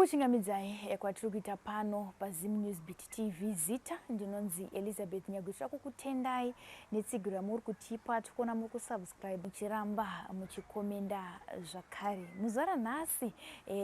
Tinokuchingamidzai kwatiri kuita pano paZim News Beat TV. Zita ndinonzi Elizabeth Nyagwe. Tinoda kukutendai netsigiro yamuri kutipa. Tikuona muri kusubscribe, muchiramba muchikomenda zvakare. Muzuva ranhasi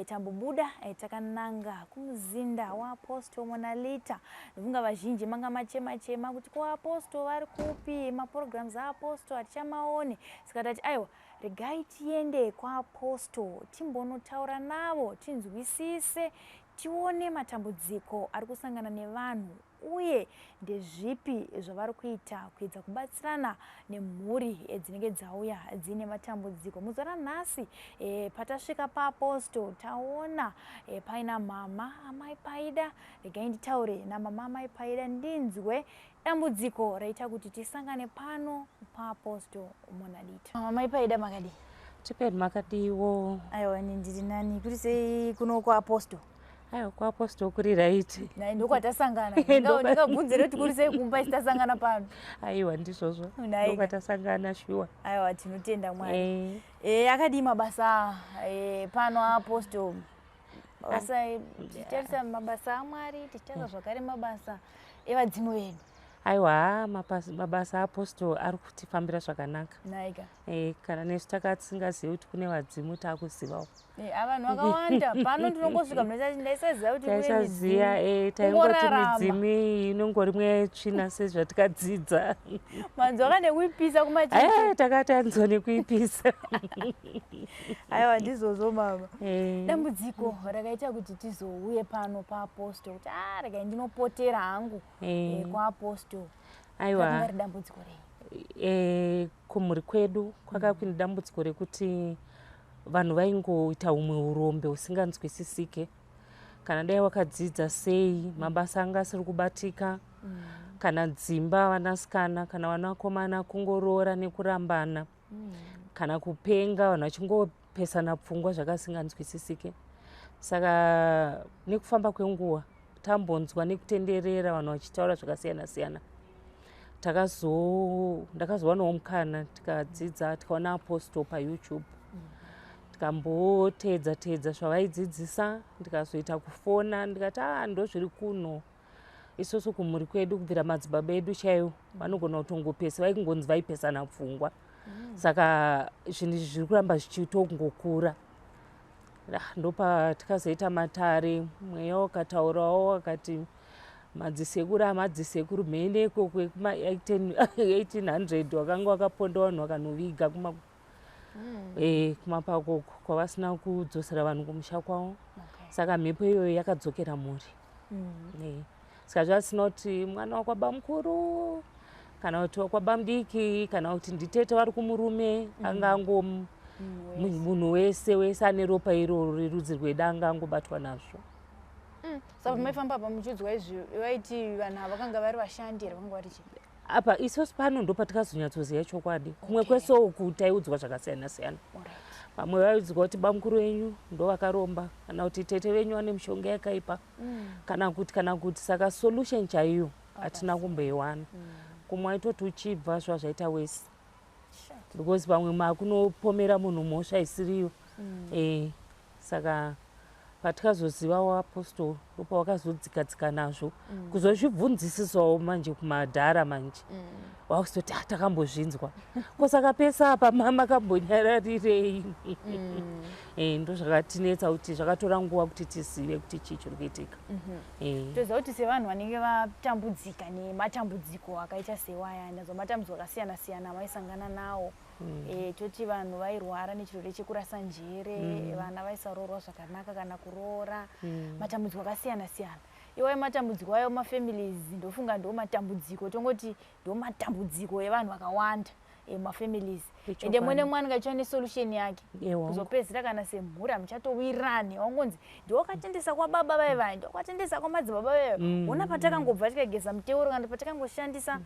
tambobuda takananga kumuzinda waApostle Monalita. Ndofunga vazhinji manga machema chema kuti ko Apostle vari kupi, maprograms aApostle hatichamaoni. Saka tati aiwa, regai tiende kwaApostle timbonotaura navo, tinzwisise, tione matambudziko ari kusangana nevanhu uye ndezvipi zvavari kuita kuedza kubatsirana nemhuri dzinenge dzauya dziine matambudziko. Muzuva ranhasi patasvika paApostle taona paina mama amai Paida. Regai nditaure namama amai Paida ndinzwe dambudziko raita kuti tisangane pano paApostle Monalita. Mama mai Paida, makadii? Tipeni, makadiwo? Aiwa, ni ndiri nani. Kuri sei kuno kuApostle? Aiwa, kuApostle kuri right. Nai, ndokwatasangana. Ndingabvunzire kuti kuri sei kumba isi tasangana pano? Aiwa, ndizvozvo, ndokwatasangana shuwa. Aiwa, tinotenda Mwari. Akadii mabasa pano aApostle? Mabasa, tichitarisa mabasa aMwari, tichitarisa zvakare mabasa evadzimu vedu. Aiwa, mabasa aApostle ari kutifambira zvakanaka. Naika. Kana nesu taka tisingazivi kuti kune vadzimu, taakuzivawo. Vanhu vakawanda pano ndinongosvika munoita ndaisaziva kuti kune Taisaziva. midzimu. Taingoti Kungorarama. midzimu iyi inongori mwetsvina sezvatikadzidza. Manzwaka nekuipisa kumachechi. Takatanzwa nekuipisa. Aiwa, ndizvozvo mama. Dambudziko rakaita kuti tizouye pano paApostle kuti a regai ndinopotera hangu kwaApostle Aiwa. ri dambudziko rei? Kumhuri kwedu kwaka kuine dambudziko rekuti vanhu vaingoita humwe urombe husinganzwisisike. Kana dai wakadzidza sei, mabasa anga asiri kubatika, kana dzimba, vanasikana kana vanakomana kungoroora nekurambana, kana kupenga, vanhu vachingopesana pfungwa zvakasinganzwisisike. Saka nekufamba kwenguva tambonzwa nekutenderera vanhu vachitaura zvakasiyana siyana, ndakazowanawo mukana, tikadzidza, tikaona Apostle paYouTube, tikamboteedza teedza zvavaidzidzisa. Ndikazoita kufona, ndikati a ndo zviri kuno isusu kumhuri kwedu, kubvira madzibaba edu chaiwo vanogona kutongopesa, vaikungonzi vaipesana pfungwa. Saka zvinhu izvi zviri kuramba zvichitongokura. Ndopatikazoita matare, mweya wakataurawo akati madzisekuru amadzisekuru mhene ikoko ekuma 1800 wakanga wakaponda vanhu, vakanoviga kumapako kwavasina kudzosera vanhu kumusha kwavo. Saka mhepo iyoyo yakadzokera mhuri. Saka zvasina kuti mwana wakwaba mukuru kana kuti wakwaba mudiki kana kuti nditete vari kumurume, anga ango munhu wese wese ane ropa iroro rerudzi rwedu anga angobatwa nazvo. Saka maifamba apa muchiudzwa izvi, vaiti vanhu ava vakanga vari vashandi here, vanga vari chii? Apa isusu pano ndo patikazonyatsoziva chokwadi. Kumwe kwese uku taiudzwa zvakasiyana siyana. Vamwe vaiudzwa kuti bamukuru venyu ndo vakaromba, kana kuti tete venyu vane mishonga yakaipa, kana kuti. Saka solution chaiyo hatina kumboiwana. Kumwe waitoti uchibva zva zvaita wese, because vamwe makunopomera munhu mhosva isiriyo. Saka patikazozivawo Apostle, ndopawakazodzikadzika nazvo, kuzozvibvunzisisawo manje kumadhara manje, wakuzoti ah, takambozvinzwa ko, saka pese apa makambonyararirei? Ndo zvakatinetsa kuti zvakatora nguva kuti tizive kuti chii chiri kuitika. Toziva kuti sevanhu vanenge vatambudzika nematambudziko akaita sewaya, nazvo matambudziko akasiyana siyana amaisangana nawo, toti vanhu vairwara nechirwere chekurasa njere, vana vaisaroorwa zvakanaka kana kuroora, matambudziko akasiyana siyana iwayo, matambudziko ayo mafamilies, ndofunga ndo matambudziko tongoti ndo matambudziko evanhu vakawanda emafamilies. Ende mwene mwana ngachiva nesolution yake, kuzopedzisira kana semhuri hamuchatowirirani, wangonzi ndiwakatendesa kwababa vai vai, ndiwakatendesa kwamadzibaba vai. Ona patakangobva tikageza muteuro kana patakangoshandisa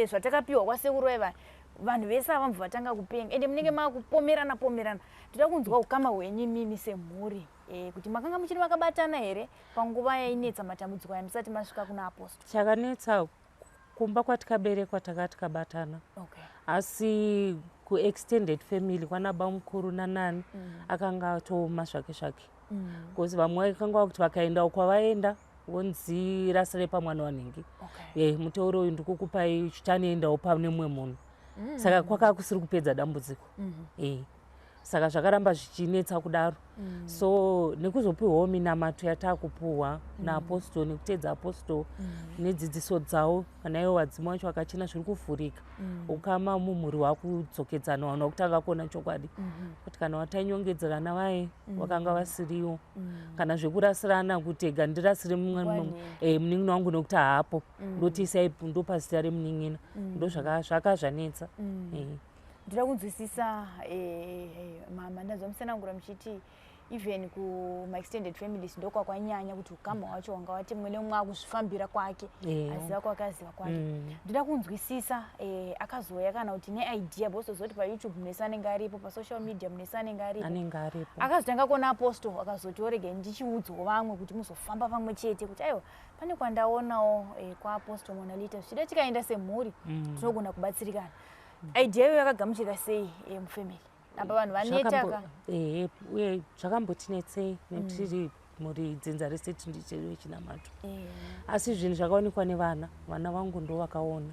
zvatakapiwa kwasekuru vai vai, vanhu vese ava mubva vatanga kupenga, ende munenge makupomerana pomerana. Toda kunzwa ukama hwenyu imimi semhuri, kuti makanga muchiri makabatana here panguva yainetsa matambudziko aya musati masvika kuna Apostle? Chakanetsa, kumba kwatikaberekwa taka tikabatana, asi kuextended family kwana bamukuru nanani akanga atooma zvake zvake. Because vamwe vakanga kuti vakaendawo kwavaenda vonzi rasire pamwana wanhingi. Muteuro uyu ndikukupai, chitanoendawo pane mumwe munhu. Saka kwakava kusiri kupedza dambudziko. Saka zvakaramba zvichinetsa kudaro. So nekuzopiwawo minamato yataakupuhwa naapostle, nekuteedza apostle nedzidziso dzavo, kana ivo vadzimu vacho vakachena, zviri kuvhurika. Ukama mumhuri hwakudzokedzana, vanhu vakutanga kuona chokwadi kuti kana watainyongedzerana vaye vakanga vasiriwo, kana zvekurasirana kuti ega ndirasire munin'ina wangu nekuti haapo, ndoti isai ndopa zita remunin'ina, ndo zvaka zvanetsa. Ndinoda kunzwisisa, mama, ndanzwa musanangura muchiti even kumaextended families ndokwakanyanya kuti ukama hwacho wanga wati mumwe nemumwe akuzvifambira kwake, aziva kwake, aziva kwake. Ndoda kunzwisisa, akazouya kana kuti neidea, because paYouTube munhu anenge aripo, pasocial media munhu anenge aripo. Anenge aripo. Akazotanga kuona apostle, akazoti oregai ndichiudzwa vamwe kuti muzofamba pamwe chete, kuti aiwa, pane kwandaonawo kwaapostle Monalita, zvichida tikaenda semhuri tinogona kubatsirikana. Idea iyoyo yakagamuchika sei mufamily apa vanhu vaneta ka? Ehe, uye zvakambotinetsei nekuti tiri mhuri, dzinza rese tiri vechinamato. Asi zvinhu zvakaonekwa nevana, vana vangu ndo vakaona.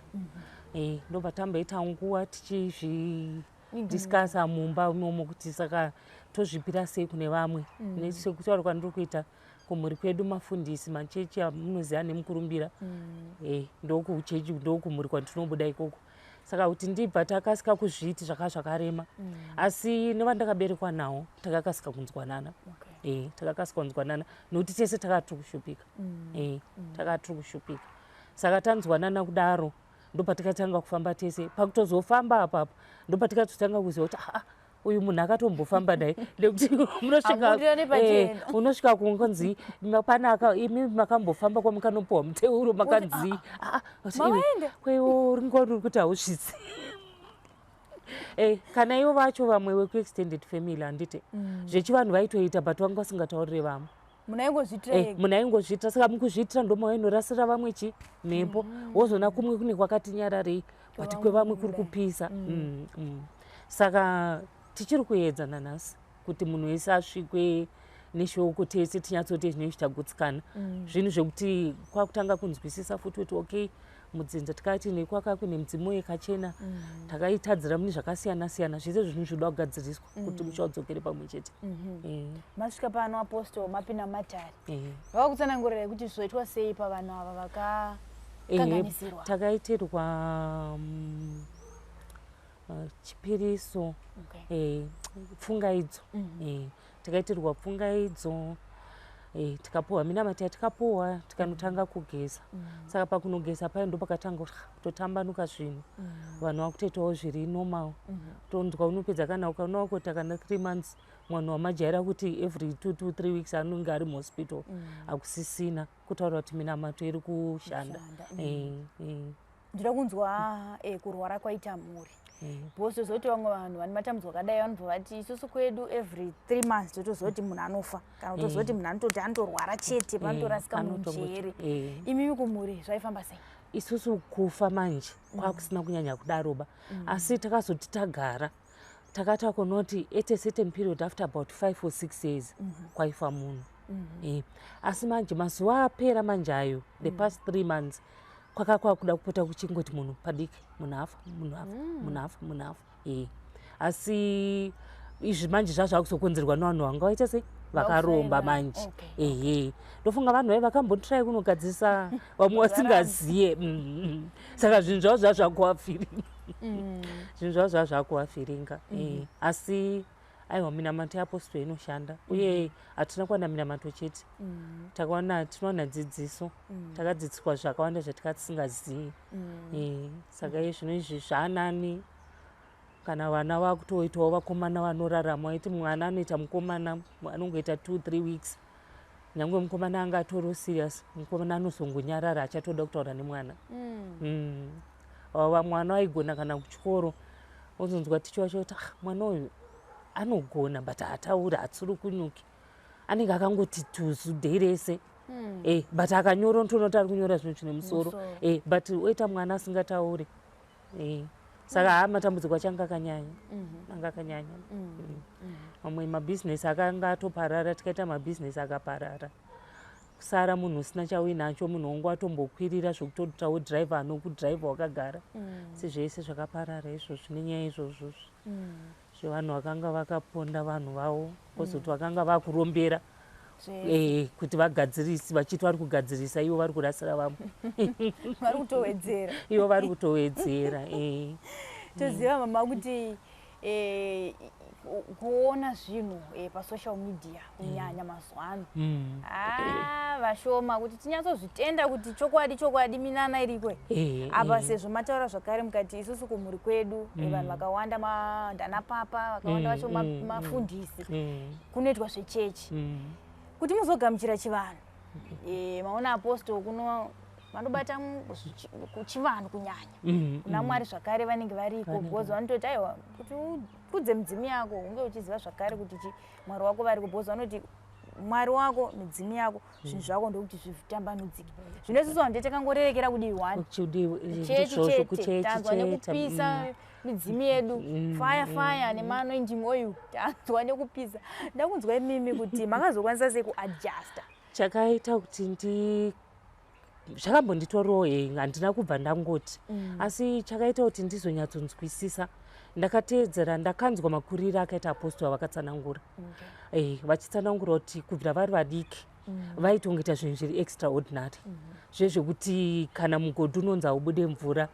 Ndobva tamboita nguva tichizvidiscussa mumba imomo kuti saka tozvipira sei kune vamwe. Sekutaura kwandiri kuita, kumhuri kwedu mafundisi, machechi amunoziva nemukurumbira. Ndokuchechi, ndokumhuri kwandinobuda ikoko. Saka kuti ndibva takasika kuzviti zvaka zvakarema, asi nevandakaberekwa nawo takakasika kunzwanana. Takakasika kunzwanana nokuti tese takatiri kushupika. Takatiri kushupika, saka tanzwanana kudaro ndopatikatanga kufamba tese. Pakutozofamba apapo ndopatikatotanga kuziva kuti aa, uyu munhu akatombofamba naye, nekuti unosvika Hamudirane pachena. Unosvika kungonzi panaka imi makambofamba kwamukanopiwa muteuro, makanzi "Ah, ah, Mavaenda?" Kweiwo ringori uri kuti hausvitsi. Kana ivo vacho vamwe vekuextended family, handiti zvechivanhu vaitoita, but vanga vasingataurire vamwe. Munhu aingozviitira ega. Munhu aingozviitira. Saka mukuzviitira ndomawainorasira vamwe chi mhepo. Wozoona kumwe kune kwakati nyararei, but kwevamwe kuri kupisa. Saka tichiri kuedza nanhasi kuti munhu wese asvikwe neshoko, tese tinyatsoti zvinenge zvichagutsikana. Zvinhu zvekuti kwakutanga kunzwisisa futi kuti okay, mudzinza tikati nekwaka kune mudzimu yakachena, takaitadzira mune zvakasiyana siyana, zvese zvinhu zvinoda kugadziriswa kuti musha udzokere pamwe chete. Masvika pano apostle, mapinda matare, vakakutsanangurirai kuti zvoitwa sei pavanhu ava vakakanganisirwa? Takaitirwa chipiriso, pfungaidzo. Takaitirwa pfungaidzo, tikapuhwa minamata yatikapuhwa, tikanotanga kugeza. Saka pakunogeza paya ndo pakatanga kutotambanuka zvinhu. Vanhu vakutoitawo zviri normal. Tonzwa unopedza kana ukaona wakuita kana 3 months, mwana wamajaira kuti every 2 to 3 weeks anonge ari muhospital, hakusisina, kutaura kuti minamato iri kushanda. Kushanda. Ndinoda kunzwa kurwara kwaita mhuri, because tozoti vamwe vanhu vane matambudziko akadai vanobva vati isusu kwedu every 3 months totozoti munhu anofa, kana kutozoti munhu anototi anotorwara chete, panotorasika munjere. Imimi kumhuri zvaifamba sei? Isusu kufa manje kwakusina kunyanya kudaroba, asi takazoti tagara takatakunoti at a certain period, after about 5 or 6 years, kwaifa munhu. Asi manje mazuva apera manje ayo, the past 3 months, kwaka kwakuda kupota kuchingoti munhu padiki, munhu afa, munhu afa, munhu afa, munhu afa. Asi izvi manje zvazvakuzokonzerwa nevanhu vanga vaita sei, vakaromba manje. Ehe, ndofunga vanhu vai vakambotry kunogadzirisa vamwe vasingaziye. Saka zvinhu zvavo zvazvakuvavhiringa, zvinhu zvavo zvazvakuvavhiringa. Asi aiwa, minamato yeapostle inoshanda, uye hatina kuwana minamato chete, takawana, tinowana dzidziso, takadzidziswa zvakawanda zvatika tisingazivi. Saka iye zvino izvi zvaanani, kana vana vakutoitawo vakomana vanorarama, waiti mwana anoita mukomana anongoita 2 3 weeks, nyange mukomana anga atoriwo serious, mukomana anozongonyarara, achatoda kutaura nemwana. Vamwe vana vaigona kana kuchikoro, wozonzwa ticha wacho kuti, "Ah, mwana uyu anogona but haatauri, hatsurukunyuki, anenge akangoti tuzu day rese." But akanyora unotoona kuti ari kunyora zvinhu zvine musoro. Musoro. But oita mwana asingatauri. Saka haa, matambudziko acho anga akanyanya, anga akanyanya. Mamwe mabhizinesi akanga atoparara, tikaita mabhizinesi akaparara, kusara munhu usina chauinacho, munhu wangu atombokwirira zvokutotawo dhiraivha anokudhiraivha wakagara. Sezvese zvakaparara izvozvo nenyaya izvozvo zvevanhu vakanga vakaponda vanhu vavo, kozoti vakanga vakurombera kuti vagadzirise, vachiti vari kugadzirisa, ivo vari kurasira vamwe. Vari kutowedzera. Ivo vari kutowedzera. Toziva, mama, kuti kuona zvinhu pasocial media kunyanya mazuva ano, ah, vashoma kuti tinyatsozvitenda kuti chokwadi chokwadi minana iriko apa, sezvo mataura zvakare mukati isusu kumhuri kwedu vanhu vakawanda ndanapapa, vakawanda vacho mafundisi, kunoitwa zvechechi. Kuti muzogamuchira chivanhu, maona apostle kuno vanobata kuchivanhu kunyanya, kuna Mwari zvakare vanenge variko, because vanototi aiwa, kuti ukudze midzimu yako unge uchiziva zvakare kuti Mwari wako variko, because vanoti Mwari wako, midzimu yako, zvinhu zvako ndokuti zvitambanudzike. Zvino isusu vanhu takangorerekera kudivi one, chechi chete. Tanzwa nekupisa midzimu yedu, fire fire nemaanointing oil, tanzwa nekupisa. Ndakunzwa imimi kuti makazokwanisa sei kuadjusta? Chakaita kuti ndi zvakambonditorawo, handina kubva ndangoti, asi chakaita kuti ndizonyatsonzwisisa, ndakateedzera, ndakanzwa makuriro akaita apostle vakatsanangura, vachitsanangura kuti kubvira vari vadiki vaitongoita zvinhu zviri extraordinary, zvezvekuti kana mugodhi unonzi haubude mvura.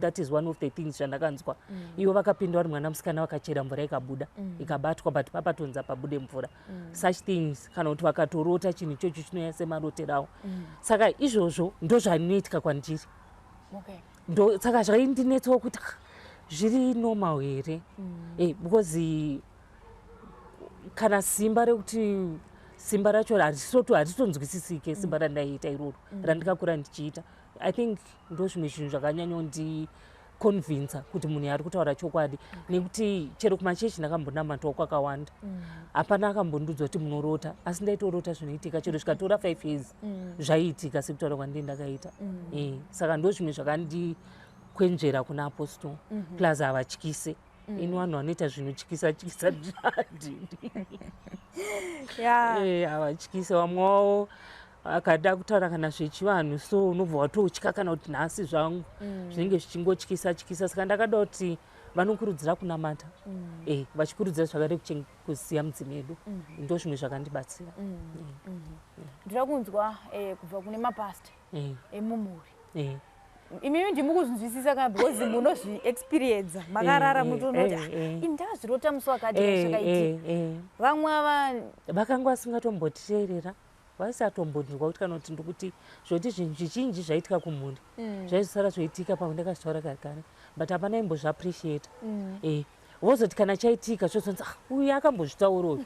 That is one of the things zvandakanzwa. Ivo vakapinda vari mwana musikana, vakachera mvura ikabuda, ikabatwa, but papatonzi pabude mvura, such things, kana kuti vakatorota chinhu ichocho chinouya semaroterawo. Saka izvozvo ndo zvanoitika kwandiri. Ndo saka zvaindinetsawo kuti, "Ah, zviri normal here?" Because kana simba rekuti simba racho harisitonzwisisike, simba randaiita iroro randikakura ndichiita. I think ndo zvimwe zvinhu zvakanyanyondiconvinsa kuti munhu ari kutaura chokwadi, nekuti chero kumachechi ndakambonamatawo kwakawanda, hapana akambondiudza kuti munorota, asi ndaitorota zvinoitika chero zvikatora 5 years, zvaiitika sekutaura kwandii ndakaita. Saka ndo zvimwe zvakandikwenzvera kuna apostle. Plus havatyise. Ini vanhu vanoita zvinotyisa tyisa handidi. Havatyise. Vamwe wavo akada kutaura kana zvechivanhu, so unobva watotya, kana kuti nhasi zvangu zvinenge zvichingotyisa tyisa. Saka ndakada kuti vanokurudzira kunamata, vachikurudzira zvakare kuziva mudzimu yedu. Ndo zvimwe zvakandibatsira. Ndinoda kunzwa kubva kune mapasta emumhuri. Imimi ndimukuzvinzwisisa kana, because munozviexperienza makarara, mutoona kuti, "Ah, ini ndakazvirota musi wakati zvakaitika." Vamwe ava Vakanga vasingatomboteerera, vasatombonzwa kuti kana kuti ndikuti zvoti zvinhu zvizhinji zvaitika kumhuri zvaizosara zvoitika pamwe ndakazvitaura kare kare, but hapana imbozviappreciata. Vozoti kana chaitika zvozonzi, "Ah, uyu akambozvitaura uyu."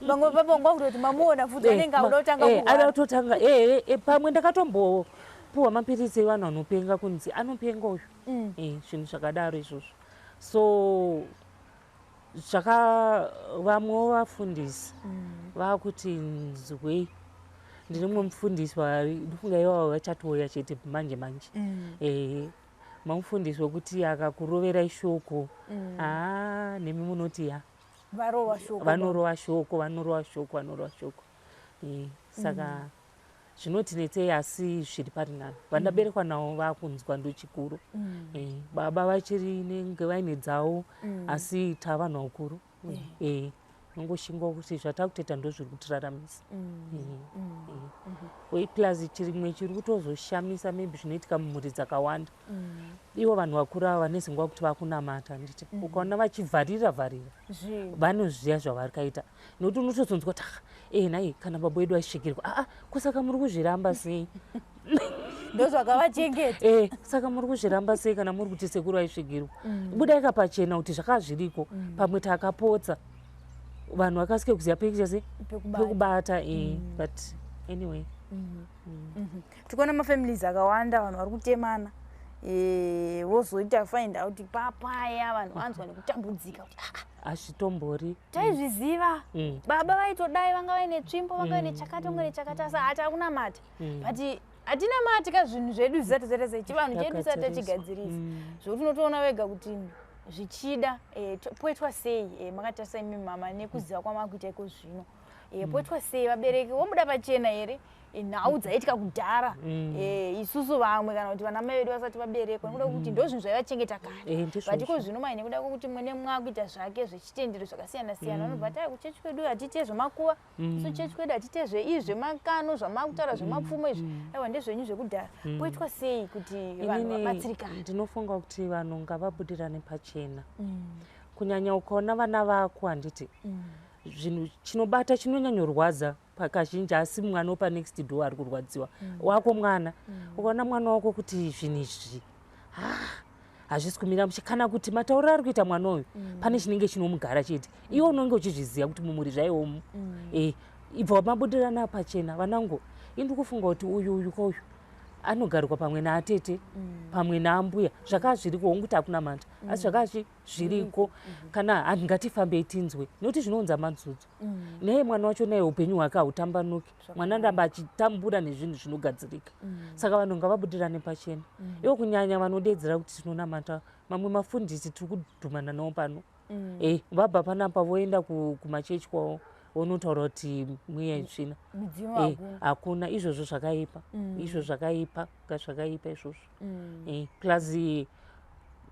Vamwe vavongwa kutoti mamuona futi, anenge auda kutanga ada kurwara. Kutotanga pamwe ndakatombopuwa mapiritsi evanhu vanopenga, kunzi anopenga uyu. Zvinhu zvakadaro izvozvo. So zvaka vamwewo vafundisi vakuti nzwei. Ndine mumwe mufundisi ndofunga ivavo vachatouya chete manje manje. Mamufundisi wekuti akakurovera ishoko, haa, nemi munoti ya. Varova shoko. Vanorova shoko, vanorova shoko, vanorova shoko. Saka zvinotinetsei, asi zviri pari nani. Vandaberekwa navo vakunzwa, ndochikuru. Baba vachiri nenge vaine dzavo, asi tavanhu vakuru. Nongoshingawo kuti zvatakutoita ndo zviri kutiraramisa. Plus chimwe chiri kutozoshamisa, maybe zvinoitika mumhuri dzakawanda, ivo vanhu vakuru ava vane zinguva kuti vakunamata, handiti? Ukaona vachivharira vharira zvinhu, vanoziva zvavarikaita, nokuti unotozonzwa kuti, "Ah, nhai, kana baba wedu aisvikirwa, aa, kusaka muri kuzviramba sei?" Ndozvakavachengeta. Saka muri kuzviramba sei kana muri kuti sekuru aisvikirwa? Budai pachena kuti zvaka zviriko. Pamwe takapotsa, vanhu vakasike kuziva pekuita sei, pekubata. Pekubata. But anyway. Tikuona mafamilies akawanda, vanhu vari kutemana, vozoita find out papaya vanhu vanzwa nekutambudzika kuti, "Ah, ah, Hazvitombori. Taizviziva, baba vaitodai, vanga vaine tsvimbo, vanga vaine chakati, vanga vaine chakati, asi hati akunamata." But hatinamati ka, zvinhu zvedu zvisati zvaita sei, chivanhu chedu tisati Tagadzirisa. tachigadzirisa, zvokuti unotoona wega kuti Zvichida poitwa sei, makatarisa imi mama nekuziva kwamakuita iko zvino, poitwa sei? Vabereki vobuda pachena here nhau dzaitika kudhara, isusu vamwe kana kuti vana mai vedu vasati vaberekwa, nekuda kwekuti ndo zvinhu zvaivachengeta kare? Ndizvozvo. But iko zvino mai, nekuda kwekuti mwene mwakuita zvake zvechitendero zvakasiyana siyana, vanobva tai kuchechi kwedu hatiite zvemakuva, isu chechi kwedu hatiite zveizvi zvemakano zvamakutaura zvemapfumo izvi, aiwa, ndezvenyu zvekudhara. Poitwa sei kuti vanhu Inini vabatsirikane? ndinofunga kuti vanhu ngavabudirane pachena, kunyanya ukaona vana vako, handiti? Zvinhu chinobata chinonyanyorwadza pakazhinji, asi mwana wepa next door ari kurwadziwa, wako mwana. Ukaona mwana wako kuti zvinhu izvi hazvisi kumira mushe, kana kuti matauriro ari kuita mwana uyu, pane chinenge chinomugara chete, iwe unonge uchizviziva kuti mumuri zvaiwomu, ibva mabudirana pachena. Vanangu, indiri kufunga kuti uyu uyu kauyu anogarikwa pamwe naatete, pamwe naambuya, zvakava zviriko. Hongu, takunamata, asi zvakava zviriko. Kana handingatifambei tinzwe, nekuti zvinounza madzudzo. Naye mwana wacho, naye upenyu hwake hautambanuki. Mwana anoramba achitambura nezvinhu zvinogadzirika. Saka vanhu ngavabudirane pachena ivo, kunyanya vanodedzera kuti tinonamata. Mamwe mafundisi tiri kudhumana nawo pano, vabva panapa voenda kumachechi kwavo, vonotaura kuti mweya itsvina. Midzimu hakuna. Hakuna. Izvozvo zvakaipa, izvo zvakaipa, zvakaipa izvozvo. Plus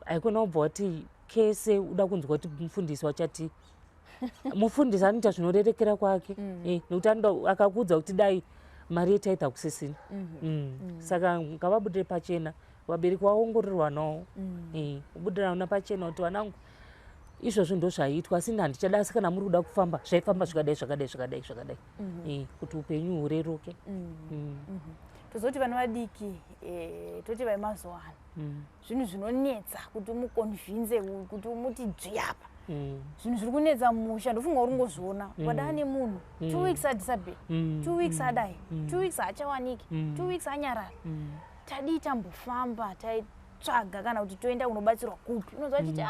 haikona kubva wati kese uda kunzwa kuti mufundisi wachati. Mufundisi anoita zvinorerekera kwake, nekuti anoda akakuudza kuti dai mari yetaitha kusisina. Saka ngavabudire pachena, vabereki vaongororwa nawo, kubudirana pachena kuti vanangu, izvozvo ndo zvaiitwa, asi handichada, asi kana muri kuda kufamba, zvaifamba zvakadai, zvakadai, zvakadai, zvakadai, kuti upenyu hureruke. Tozoti vana vadiki, toti vemazuva ano, zvinhu zvinonetsa kuti umuconvince, kuti umuti dzvi apa. Zvinhu zviri kunetsa mumusha, ndofunga uri ngozviona. Ukadava nemunhu 2 weeks adisappear, 2 weeks adai, 2 weeks haachawaniki, 2 weeks anyarara. Tadii tambofamba taitsvaga kana kuti toenda kunobatsirwa kupi? Unonzwa achiti,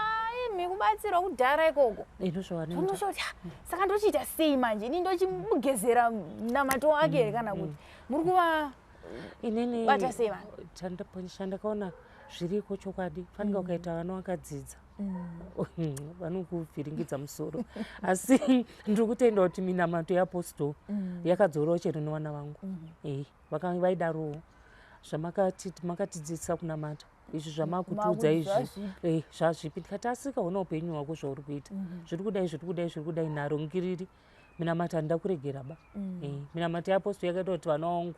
"Imi, kubatsirwa kudhara ikoko." Ndozvavanoita. Unosha kuti, "Ah, saka ndochiita sei manje? Ini ndochimugezera namato wake here?" Kana kuti muri kuva Inini bata sei vanhu? Chandakaona zviriko chokwadi, fanika ukaita vana vakadzidza, vanokuvhiringidza musoro. Asi ndiri kutenda kuti minamato yeapostle yakadzorawo chero nevana vangu. Vaidarowo zvamakati makatidzidzisa kunamata izvi, zvamakutiudza izvi, Zvazvipi? Zvazvipi? Ndikati, asika hona upenyu hwako zvauri kuita, zviri kudai, zviri kudai, zviri kudai, nharo ngiriri. Minamato handida kuregera ba. Minamato yeapostle yakaita kuti vana vangu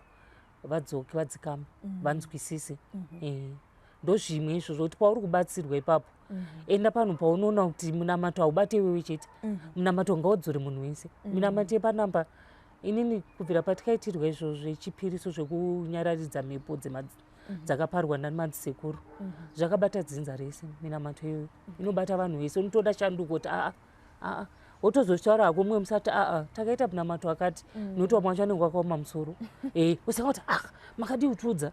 vadzoke, vadzikame, vanzwisise. Ndozvimwe izvozvo kuti pauri kubatsirwa ipapo, enda panhu paunoona kuti munamato haubate iwewe chete, munamato ngaudzore munhu wese. Minamato yepanamba, inini kubvira patikaitirwa izvozvo zvechipiriso zvekunyararidza mhepo dzakaparwa namadzisekuru, zvakabata dzinza rese. Minamato iyoyo inobata vanhu vese. Unotoda shanduko kuti aa aa, wotozozvitaura hako mumwe musati, aa, takaita munamato akati, nokuti vamwe vacho vanenge vakaoma musoro, usanga kuti, ah, makadii kutiudza?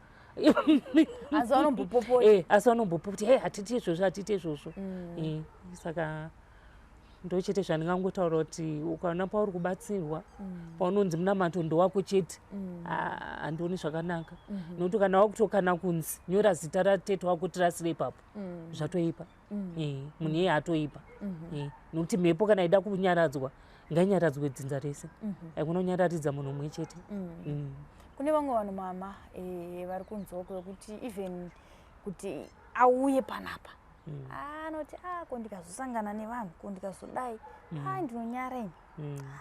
Asi vanombopopota. Asi vanombopopota, he, hatiti izvozvo, hatiti izvozvo. Saka ndochete zvandingangotaura kuti ukaona pauri kubatsirwa, paunonzi munamato ndowako chete, handioni zvakanaka, nokuti kana wakutokana kunzi nyora zita ratete wako tirasire ipapo, zvatoipa. Munhu iyeye atoipa, nokuti mhepo kana ida kunyaradzwa, ngainyaradzwe dzinza rese, haikona kunyararidza munhu mumwe chete. Kune vamwe vanhu mama, vari kunzoko vekuti even kuti auye panapa, anoti, a, ko ndikazosangana nevanhu, ko ndikazodai, a, ndinonyara ini,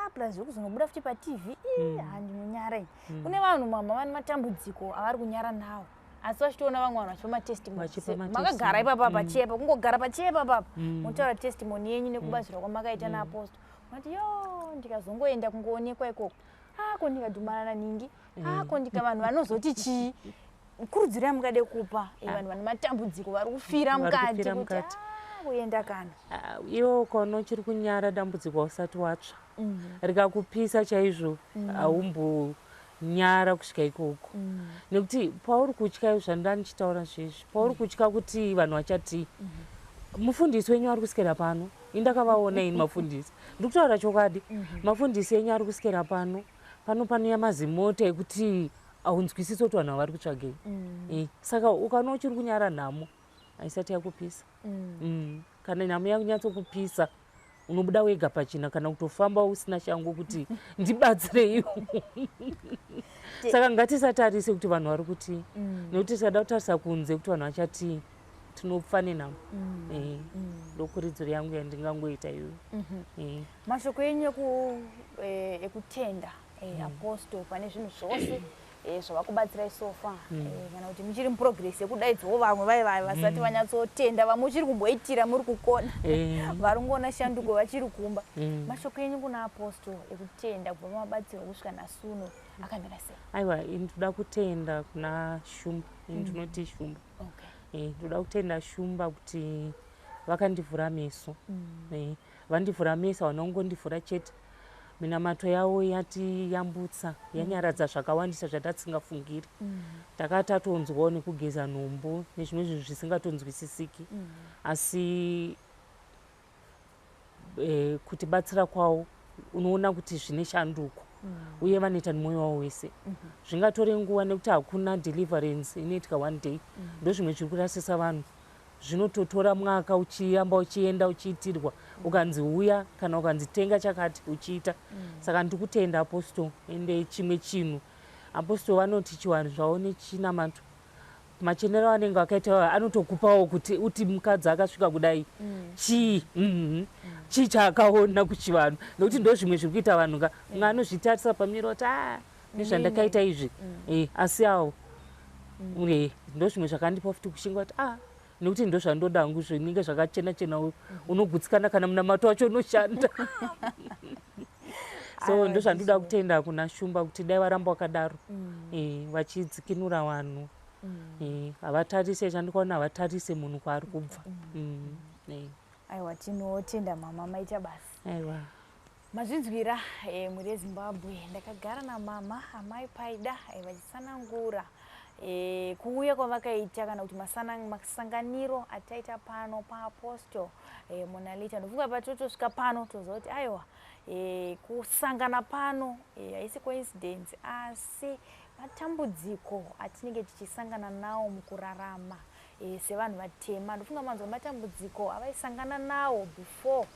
a, plus zvekuzonobuda futi paTV, ha, ndinonyara ini. Kune vanhu mama vane matambudziko avari kunyara nawo, asi vachitoona vamwe vanhu vachipa matestimony. Vachipa Makagara matestimony. ipapa pachepa, kungogara pachepa papa, munotaura testimony yenyu nekubatsirwa kwamakaita naapostle. Mati, yo, ndikazongoenda kungoonekwa ikoko, a, ko ndikadhumana naningi, a, ko ndika, vanhu vanozoti chii? Kurudziro yamungade kupa vanhu vane matambudziko vari kufira Vari mukati kufira kuti mukati. "Ah, kuenda kana Ah, iwe ukaona uchiri kunyara dambudziko, hausati watsva. Rikakupisa chaizvo, haumbonyara kusvika ikoko, nekuti pauri kutya zvandanga ndichitaura zvezvi, pauri kutya kuti vanhu vachati mufundisi wenyu ari kuswera pano, indakavaona ini mafundisi, ndiri kutaura chokwadi, mafundisi enyu ari kuswera pano pano, panouya mazimota ekuti haunzwisisi kuti vanhu vari kutsvagei. Saka ukaona uchiri kunyara nhamo, Haisati yakupisa. Kana nhamo yakunyatsokupisa, unobuda wega pachena kana kutofamba usina shangu kuti ndibatsireiwo. Saka ngatisatarise kuti vanhu vari kutii, nekuti tikada kutarisa kunze kuti vanhu vachatii, tinofa nenhamo. Ndokurudziro yangu yandingangoita iyoyo. Mashoko enyu ekutenda apostle pane zvinhu zvose zvavakubatsirai so far, kana kuti muchiri muprogress yekudaidzawo vamwe vai vai vasati vanyatsotenda, vamwe uchiri kumboitira muri kukona, vari kungoona shanduko vachiri kumba, mashoko enyu kuna apostle ekutenda kubva mabatsirwa kusvika nhasi uno akamira sei? Aiwa, ini ndoda kutenda kuna Shumba. Ini ndinoti Shumba. Ndoda kutenda Shumba kuti vakandivhura meso. Vandivhura meso, havana kungondivhura chete, minamato yavo yatiyambutsa, yanyaradza zvakawandisa zvatasingafungiri. Takatatonzwawo nekugeza nhombo nezvimwe zvinhu zvisingatonzwisisiki, asi kutibatsira kwavo unoona kuti zvine shanduko, uye vanoita nemwoyo wavo wese. Zvingatore nguva nekuti hakuna deliverance inoitika one day. Ndo zvimwe zviri kurasisa vanhu. Zvinototora mwaka uchiyamba, uchienda, uchiitirwa, ukanzi uya kana ukanzi tenga chakati, uchiita. Saka ndiri kutenda apostle. Ende chimwe chinhu, apostle vanoti chivanhu zvavo nechinamato, machenero anenge akaita anotokupawo kuti uti mukadzi akasvika kudai chii, chii chaakaona kuchivanhu, nekuti ndo zvimwe zviri kuita vanhu ka. Mumwe anozvitarisa pamiro kuti a nezvandakaita izvi. Asi avo ndo zvimwe zvakandipa futi kushinga kuti a nekuti ndo zvandoda hangu, zvinenge zvakachena chena, unogutsikana kana munamato wacho unoshanda. So ndo zvandoda kutenda kuna Shumba, kuti dai varamba wakadaro, vachidzikinura vanhu. Havatarise, chandikaona, havatarise munhu kwaari kubva. Aiwa, tinotenda mama, maita basa. Aiwa. Mazvinzwira, mhuri yeZimbabwe. Ndakagara namama amai Paida, vachitsanangura kuuya kwavakaita kana kuti masanganiro ataita pano paApostle Monalita. Ndofunga patotosvika pano toziva kuti aiwa, kusangana pano haisi coincidence, asi matambudziko atinenge tichisangana nawo mukurarama sevanhu vatema. Ndofunga manzwa matambudziko avaisangana nawo before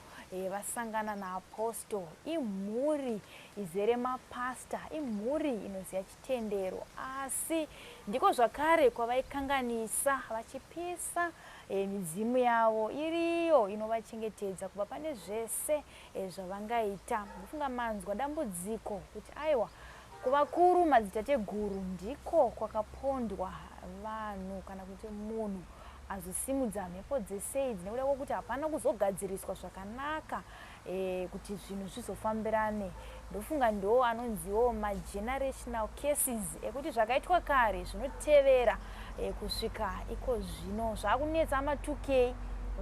vasangana naapostle. Imhuri izere mapasta, imhuri inoziva chitendero, asi ndiko zvakare kwavaikanganisa vachipisa midzimu yavo iriyo inovachengetedza kubva pane zvese zvavangaita. Ndofunga manzwa dambudziko kuti aiwa, kuvakuru madzitateguru ndiko kwakapondwa vanhu kana kuti munhu azosimudza mhepo dzese idzi nekuda kwokuti hapana kuzogadziriswa zvakanaka kuti zvinhu zvizofambirane. Ndofunga ndo anonziwo magenerational cases ekuti zvakaitwa kare zvinotevera kusvika iko zvino zvaakunetsa ama2k,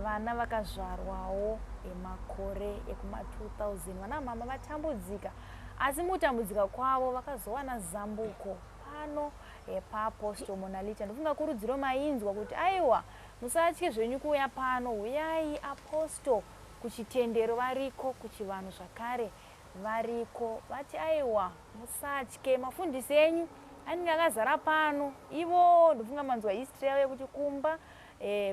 vana vakazvarwawo makore ekuma2000. Vana mama vatambudzika, asi mukutambudzika kwavo vakazowana zambuko pano paApostle Monalita. Ndofunga kurudziro mainzwa kuti aiwa, musatye zvenyu kuuya pano, uyai. Apostle kuchitendero variko, kuchivanhu zvakare variko. Vati aiwa, musatye, mafundisi enyu anenge akazara pano. Ivo ndofunga manzwa history yavo yekuti kumba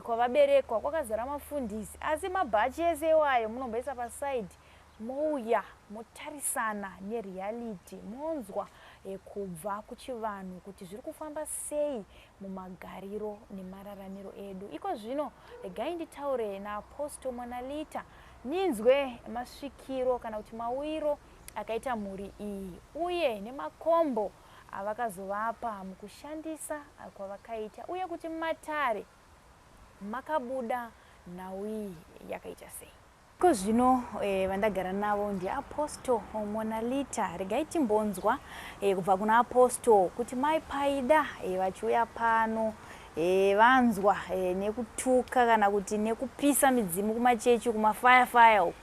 kwavaberekwa kwakazara mafundisi, asi mabhachi ese iwayo munomboisa paside, mouya motarisana nereality, monzwa kubva kuchivanhu kuti zviri kufamba sei mumagariro nemararamiro edu iko zvino. Regai nditaure naapostle Monalita, ninzwe masvikiro kana kuti mawiro akaita mhuri iyi uye nemakombo avakazovapa mukushandisa kwavakaita, uye kuti mumatare makabuda nhau iyi yakaita sei. Iko zvino vandagara navo ndiApostle Monalita. Regai timbonzwa kubva kuna Apostle kuti mai Paida vachiuya pano, vanzwa nekutuka kana kuti nekupisa midzimu kumachechi, kumafayafaya uku,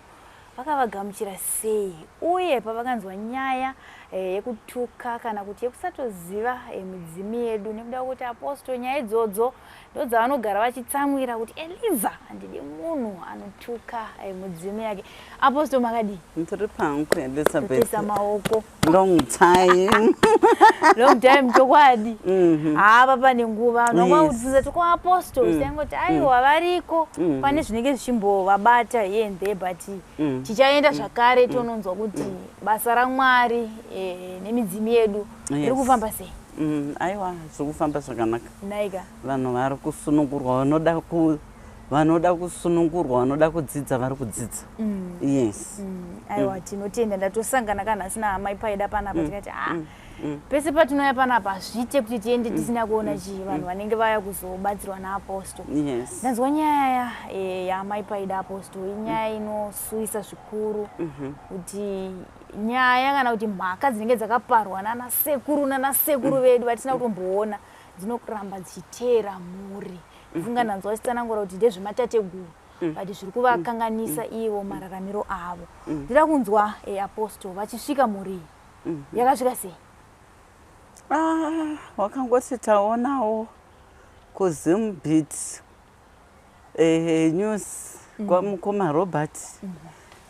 vakavagamuchira sei, uye pavakanzwa nyaya Yekutuka kana kuti yekusatoziva midzimu yedu, nekuda kwekuti Apostle nyaya idzodzo ndodzavanogara vachitsamwira kuti, "Eliza, handidi munhu anotuka mudzimu yake." Apostle, makadii? Ndiri pangu, Elizabeth. Totesa maoko. Long time. Long time, chokwadi. Hava pane nguva unonga kubvunza ti kuApostle, saingoti aiwa, variko, pane zvinenge zvichimbovabata here and there, but tichaenda zvakare tononzwa kuti basa raMwari nemidzimu yedu riri kufamba sei. Aiwa, zviri kufamba zvakanaka. Naika. Vanhu vari kusunungurwa, vanoda kusunungurwa, vanoda kudzidza vari kudzidza, yes. Aiwa, tinotenda. Ndatosangana kanhasi naamai Paida panapa, tikati a pese patinouya panapa hazviite kuti tiende tisina kuona chii, vanhu vanenge vaya kuzobatsirwa naApostle. Ndanzwa nyaya yaamai Paida, Apostle. Inyaya inosuwisa zvikuru kuti nyaya kana kuti mhaka dzinenge dzakaparwa nanasekuru nanasekuru vedu vatisina kutomboona dzinoramba dzichiteera mhuri. Funga ndanzwa vachitsanangura kuti ndezvematateguru, but zviri kuvakanganisa ivo mararamiro avo. Ndida kunzwa, Apostle, vachisvika mhuri iyi yakasvika sei? Ah, wakangoti taonawo kuZimbeat News kwamukoma Robert.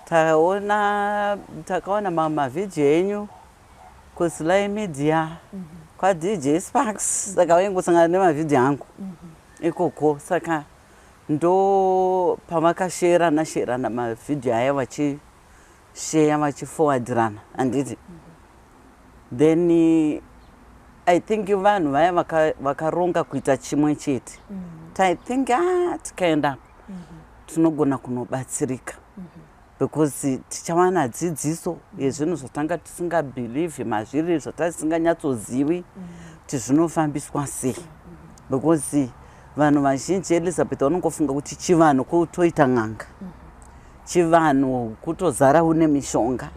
Taona, takaona mavhidhiyo enyu kuSly Media, kwaDJ Sparks, saka vaingosangana nemavhidhiyo angu ikoko. Saka ndo pavakasherana sherana mavhidhiyo aya, vachisheya, vachifowadhirana, handiti? Then I think vanhu vaya vakaronga kuita chimwe chete. I think, ah, tikaendapo tinogona kunobatsirika because tichawana dzidziso yezvinhu zvatanga tisingabhilivhi mazviri, zvatasinganyatsozivi kuti zvinofambiswa sei, because vanhu vazhinji, Elizabeth, vanongofunga kuti chivanhu kutoita n'anga, chivanhu kutozara une mishonga,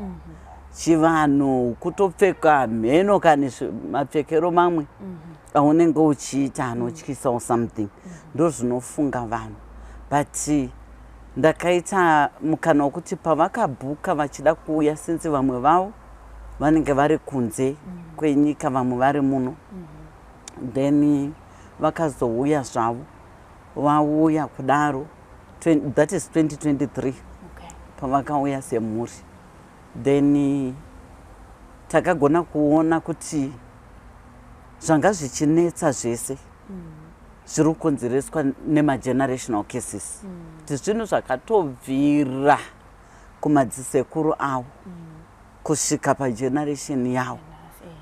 chivanhu kutopfeka mheno kani mapfekero mamwe aunenge uchiita anotyisa or something. Ndo zvinofunga vanhu. But ndakaita mukana wekuti pavakabhuka vachida kuuya, since vamwe vavo vanenge vari kunze kwenyika, vamwe vari muno, then vakazouya zvavo. Vauya kudaro, that is 2023, pavakauya semhuri, then takagona kuona kuti zvanga zvichinetsa zvese zviri kukonzereswa nemagenerational cases, kuti zvinhu zvakatobvira kumadzisekuru avo kusvika pageneration yavo,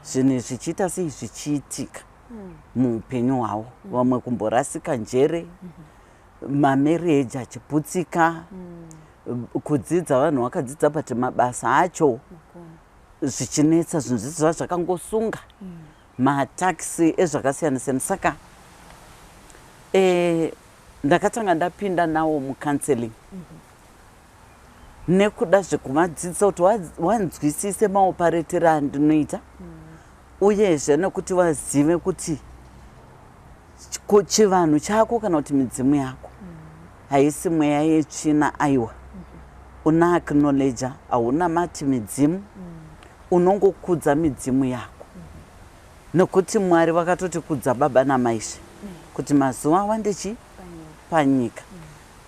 zvinhu zvichiita sei, zvichiitika muupenyu hwavo. Vamwe kumborasika njere, mamarriage achiputsika, kudzidza vanhu vakadzidza but mabasa acho zvichinetsa, zvinhu zvese zva zvakangosunga mataxi ezvakasiyana siyana. Saka ndakatanga ndapinda nawo mucounseling nekuda zvekuvadzidzisa kuti wanzwisise maoperatero andinoita, uyezve nekuti vazive kuti chivanhu chako kana kuti midzimu yako haisi mweya yetsvina. Aiwa, una acknowledge, hauna mati midzimu, unongokudza midzimu yako, nekuti Mwari vakatoti kudza baba namaishe kuti mazuva awande chi panyika,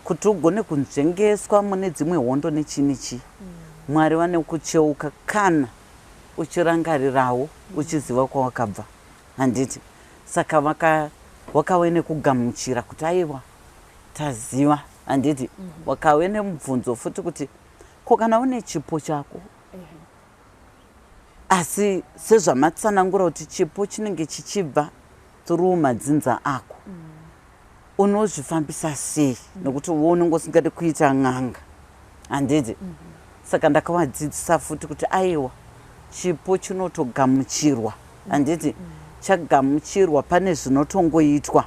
kuti ugone kunzvengeswa mune dzimwe hondo nechii nechii. Mwari vane kucheuka kana uchirangarirawo, uchiziva kwawakabva, handiti? Saka wakave nekugamuchira kuti aiwa, taziva, handiti? Wakave nemubvunzo futi kuti ko kana une chipo chako, asi sezvamatsanangura kuti chipo chinenge chichibva through madzinza ako, unozvifambisa sei? Nekuti uwe unenge usingadi kuita n'anga, handiti? Saka ndakavadzidzisa futi kuti aiwa, chipo chinotogamuchirwa, handiti? Chagamuchirwa, pane zvinotongoitwa,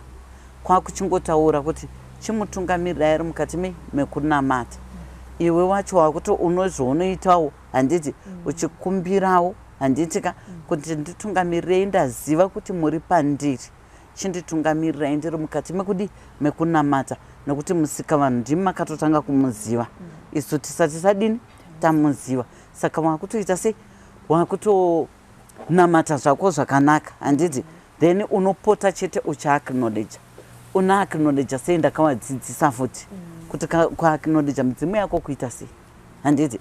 kwakuchingotaura kuti chimutungamirirai ari mukati mekunamata. Iwe wacho wakuti unozvaunoitawo, handiti? Uchikumbirawo, handiti ka, kuti nditungamirirei, ndaziva kuti muri pandiri, chinditungamirirai ndiri mukati mekudi mekunamata, nekuti musika vanhu ndimi makatotanga kumuziva, isu tisati tadini tamuziva. Saka wakutoita sei? Wakutonamata zvako zvakanaka, handiti? Then unopota chete uchiacknowledge. Una-acknowledge sei? Ndakavadzidzisa futi kuti kuacknowledge midzimu yako kuita sei, handiti?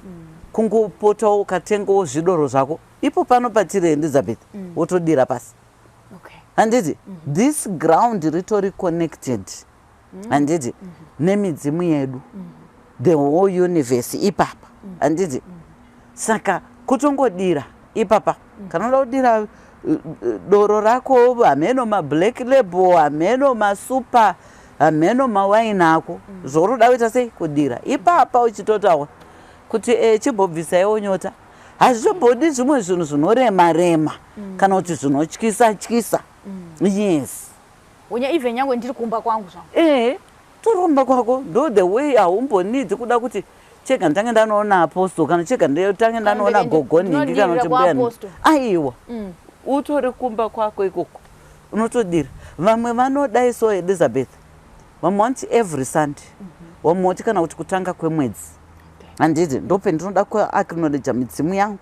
Kungopotawo ukatengawo zvidoro zvako ipo pano patiri, Elizabeth, wotodira pasi, handiti? This ground ritori connected, handiti, nemidzimu yedu, the whole universe ipapa, handiti? Saka kutongodira ipapa, kana uda kudira doro rako, hameno mablack Label, hameno masuper, hameno mawaini ako, zvauri kuda kuita sei, kudira ipapa uchitotaura kuti chimbobvisaiwo nyota. Hazvitombodi zvimwe zvinhu zvinorema rema kana kuti zvinotyisa tyisa, yes. Unya even nyange ndiri kumba kwangu zvangu. Ehe, toromba kwako, ndo the way. Haumbonidzi kuda kuti chega nditange ndanoona apostle, kana chega nditange ndanoona gogo nhingi, kana kuti mbuya nhingi. Ndinodirira. Aiwa, utori kumba kwako ikoko unotodira. Vamwe vanodai so, Elizabeth, vamwe vanoti every Sunday, vamwe voti kana kuti kutanga kwemwedzi, handiti? Ndopendinoda kuacknowledge midzimu yangu,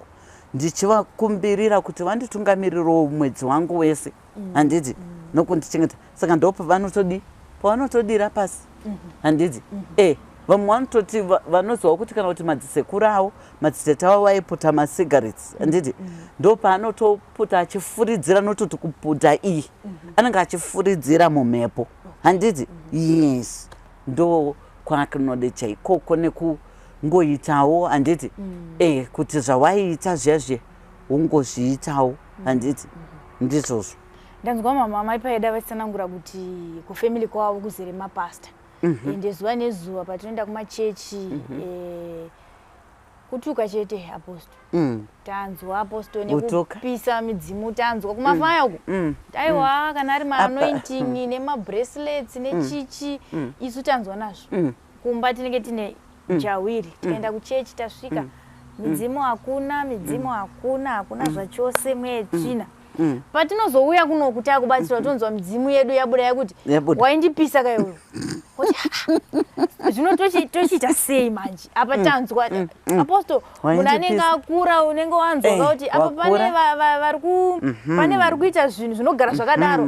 ndichivakumbirira kuti vanditungamirirewo mwedzi wangu wese, handiti, nokundichengeta. Saka ndopavanotodi pavanotodira pasi, handiti? Vamwe vanototi vanoziva kuti kana kuti madzisekuru avo, madzitete avo vaiputa macigarettes, handiti? Ndopaanotoputa achifuridzira, nototi kuputa iyi anenge achifuridzira mumhepo, handiti? Yes, ndo kuacknowledge ikoko nekungoitawo, handiti, kuti zvawaiita zviya zviya ungozviitawo, handiti? Ndizvozvo. Ndanzwa mama mai paida vachitsanangura kuti kufamily kwavo kuzere mapasta, ende zuva nezuva patinoenda kumachechi, kutuka chete, apostle. Tanzwa, apostle. Kutuka. Nekupisa midzimu tanzwa kumafaya uku. Aiwa, kana ari maanointing nemabracelets nechichi, isu tanzwa nazvo. Kumba tinenge tine jawiri, tikaenda kuchechi tasvika, midzimu hakuna, midzimu hakuna, hakuna zvachose, mwetsvina. Patinozouya kunoku takubatsirwa, tonzwa midzimu yedu yabuda yakuti Yabuda. "Waindipisa kaiwewe." Kuti, "Ah, zvino tochiita sei manje?" Apa tanzwa, apostle, munhu anenge Waindipisa. akura, unenge wanzwa kuti apa pane Wakura. pane vari kuita zvinhu zvinogara zvakadaro.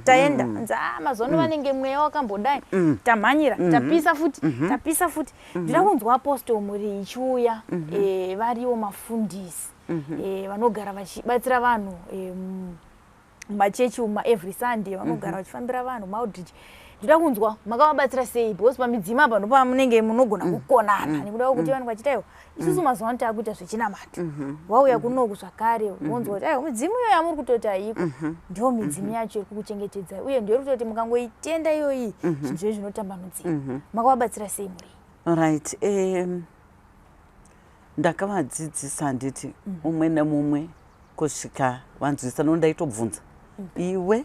Taenda nzi, "Ah, mazuva ano vanenge mweya wakambodai." Tamhanyira, tapisa futi, tapisa futi. Ndida kunzwa, apostle, mhuri ichiuya, variwo mafundisi, vanogara vachibatsira vanhu, mumachechi uma every Sunday vanogara vachifambira vanhu maoutreach. Ndida kunzwa makavabatsira sei, because pamidzimu apa ndopamunenge munogona kukonana, nekuda kwekuti vanhu vachiti, "Aiwa, isusu mazuva ano taakuita zvechinamato." Wauya kunoku zvakare, wonzwa kuti, "Aiwa, midzimu iyo yamuri kutoti haiko, ndiyo midzimu yacho iri kukuchengetedzai, uye ndiyo iri kutoti mukangoitenda iyoyi, zvinhu zvenyu zvinotambanudzika." Makavabatsira sei muri? Right, ndakavadzidzisa, handiti, umwe nemumwe kusvika vanzwisa. No, ndaitobvunza, "Iwe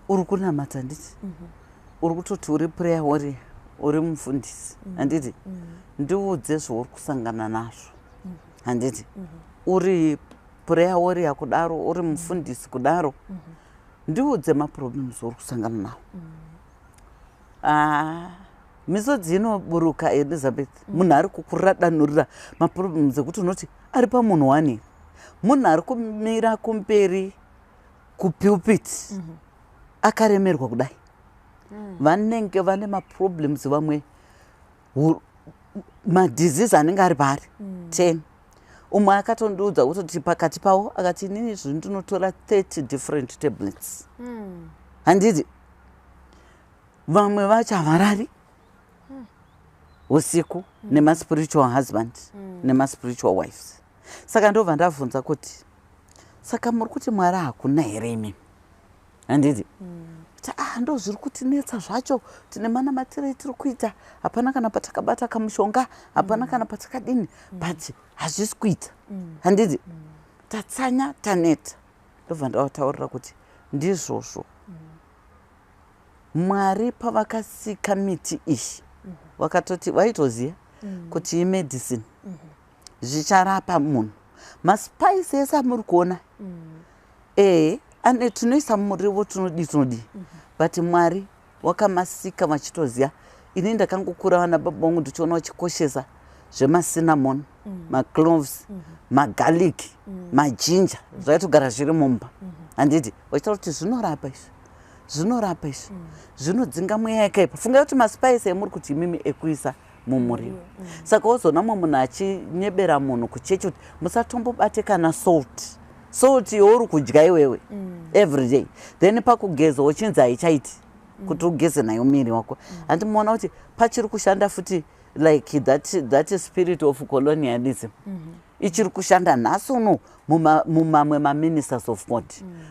uri kunamata, handiti? Uri kutoti uri prayer warrior, uri mufundisi, handiti? Ndiudze zvauri kusangana nazvo, handiti? Uri prayer warrior kudaro, uri mufundisi kudaro, ndiudze maproblems uri kusangana nawo." Ah, misodzi inoburuka, Elizabeth. Munhu ari kukuradanurira maproblems ekuti unoti ari pamunhu wani, munhu ari kumira kumberi kupulpit akaremerwa kudai, vanenge vane maproblems. Vamwe madisease anenge ari paari 10. Umwe akatondiudza kutoti pakati pavo, akati, "Inini zvinhu ndinotora 30 different tablets, handiti?" Vamwe vacho havarari usiku nemaspiritual husband nemaspiritual wives. Saka ndobva ndabvunza kuti, "Saka muri kuti Mwari hakuna here imimi, handiti?" Kuti, "Ah, ndo zviri kutinetsa zvacho. Tine manamatiro etiri kuita, hapana kana patakabata kamushonga, hapana kana patakadini, but hazvisi kuita, handiti? Tatsanya, taneta." Ndobva ndavataurira kuti ndizvozvo, Mwari pavakasika miti iyi vakatoti vaitoziva kuti imedicine, zvicharapa munhu. Maspice ese amuri kuona, ane tinoisa muriwo, tinodii, tinodii, but Mwari wakamasika vachitoziva. Ini ndakangokura vana baba vangu ndichiona vachikoshesa zvemacinnamon, macloves. Magarlic, maginger, zvaitogara zviri mumba, handiti? Vachitaura kuti zvinorapa izvi, zvinorapa izvi, zvinodzinga mweya yakaipa. Fungai kuti maspice emuri kuti imimi ekuisa mumuriwo. Saka wozoona mumwe munhu achinyebera munhu kuchechi kuti musatombobate kana salt. Salt youri kudya iwewe every day, then pakugeza uchinzi haichaiti kuti ugeze nayo muviri wako. Handimuona kuti pachiri kushanda futi, like that spirit of colonialism ichiri kushanda nhasi uno mumamwe maministers of God.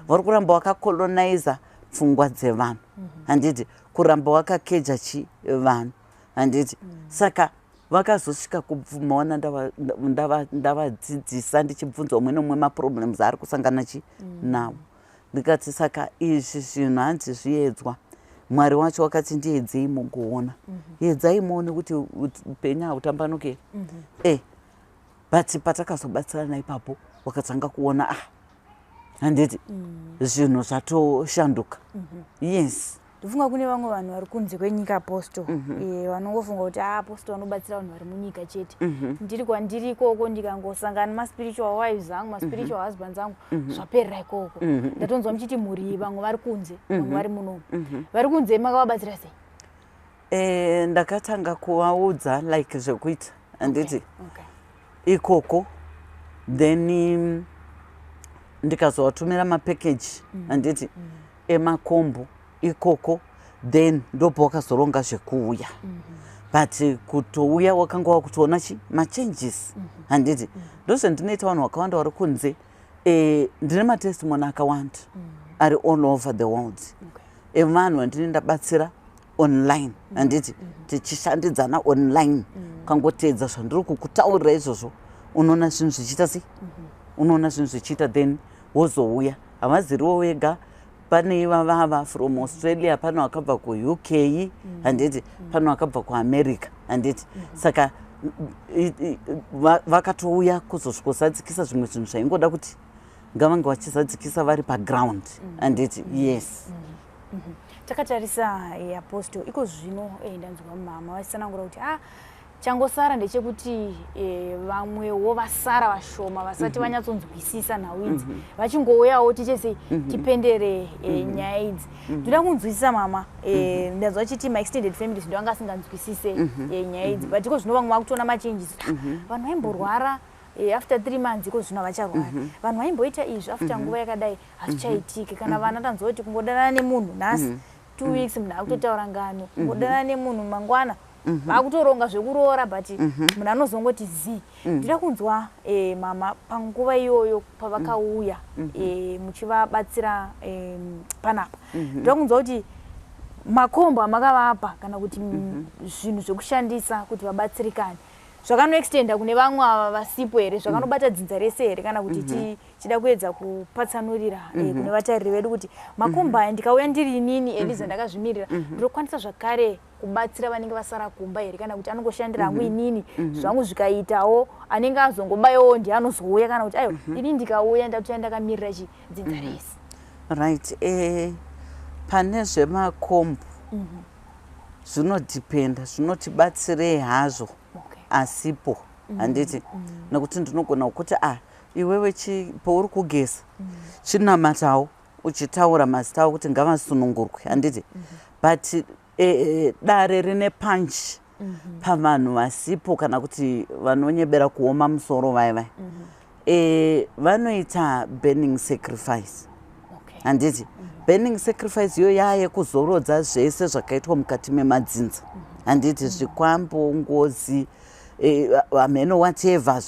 Vari kuramba vakacoloniza pfungwa dzevanhu, handiti? Kuramba vakakeja chi vanhu, handiti? Saka vakazosvika kubvumaona ndavadzidzisa, ndichibvunza umwe nomumwe maproblems aari kusangana chi nawo. Ndikati, saka izvi zvinhu hanzi zviedzwa. Mwari wacho wakati, "Ndiedzei mugoona, edzai muone kuti upenyu hautambanuki." But patakazobatsirana ipapo, wakatanga kuona, ah, handiti, zvinhu zvatoshanduka. Yes. Ndofunga kune vamwe vanhu vari kunze kwenyika, Apostle, vanongofunga kuti a Apostle vanobatsira vanhu vari munyika chete. Ndiri kwandiri ikoko, ndikangosangana nemaspiritual wives angu, maspiritual husbands angu, zvaperera ikoko. Ndatonzwa muchiti mhuri, vamwe vari kunze, vamwe vari munomu. Vari kunze makavabatsira sei? Ndakatanga kuvaudza like zvekuita, handiti? Ikoko then ndikazovatumira mapackage, handiti, emakombo ikoko. Then ndobva wakazoronga zvekuuya, but kutouya wakanga wakutoona chi machanges, handiti? Ndozvandinoita. Vanhu vakawanda vari kunze, ndine matestimony akawanda ari all over the world evanhu vandine ndabatsira online, handiti? Tichishandidzana online. Ukangoteedza zvandiri kukutaurira izvozvo, unoona zvinhu zvichiita sei, unoona zvinhu zvichiita. Then wozouya, havaziriwo wega. Pane ivavava from Australia, pane vakabva kuUK, handiti? Pane vakabva kuAmerica, handiti? Saka vakatouya kuzosvikozadzikisa zvimwe zvinhu zvaingoda kuti ngavange vachizadzikisa vari paground, handiti? Yes. Takatarisa, Apostle, iko zvino ndanzwa mama vachitsanangura kuti a changosara ndechekuti vamwewo vasara vashoma vasati vanyatsonzwisisa nhau idzi vachingouyawo tichese tipendere nyaya idzi. Ndoda kunzwisisa, mama, ndanzwa chiti maextended families ndo anga asinganzwisise nyaya idzi, but iko zvino vamwe vakutoona machanges. Vanhu vaimborwara after 3 months, iko zvino havacharwara. Vanhu vaimboita izvi after nguva yakadai, hazvichaitiki. Kana vana, tanzwa kuti kungodanana nemunhu nhasi, 2 weeks munhu akutotaura ngano. Kungodanana nemunhu, mangwana vakutoronga zvekuroora, but munhu anozongoti zii. Ndinoda kunzwa, mama, panguva iyoyo pavakauya muchivabatsira panapa, ndoda kunzwa kuti makombo amakavapa kana kuti zvinhu zvekushandisa kuti vabatsirikane zvakanoextenda kune vamwe ava vasipo here? Zvakanobata dzinza rese here, kana kuti tichida kuedza kupatsanurira kune vatariri vedu kuti makombo aya, ndikauya ndiri inini Eliza ndakazvimirira, ndinokwanisa zvakare kubatsira vanenge vasara kumba here, kana kuti anongoshandira hangu inini zvangu, zvikaitawo anenge azongobayawo ndiye anozouya, kana kuti aiwa, ini ndikauya ndatoya ndakamirira chi dzinza rese? Right, pane zvemakombo zvinodhipenda zvinotibatsirei hazvo asipo, handiti? Nekuti ndinogona kuti, ah, iwewe pauri kugeza chinamatawo uchitaura mazita avo kuti ngavasunungurwe, handiti? But dare rine punch pavanhu vasipo kana kuti vanonyebera kuoma musoro vai vai, vanoita burning sacrifice, handiti? Burning sacrifice iyo yaayekuzorodza zvese zvakaitwa mukati memadzinza, handiti? Zvikwambo, ngozi, hameno, whatever,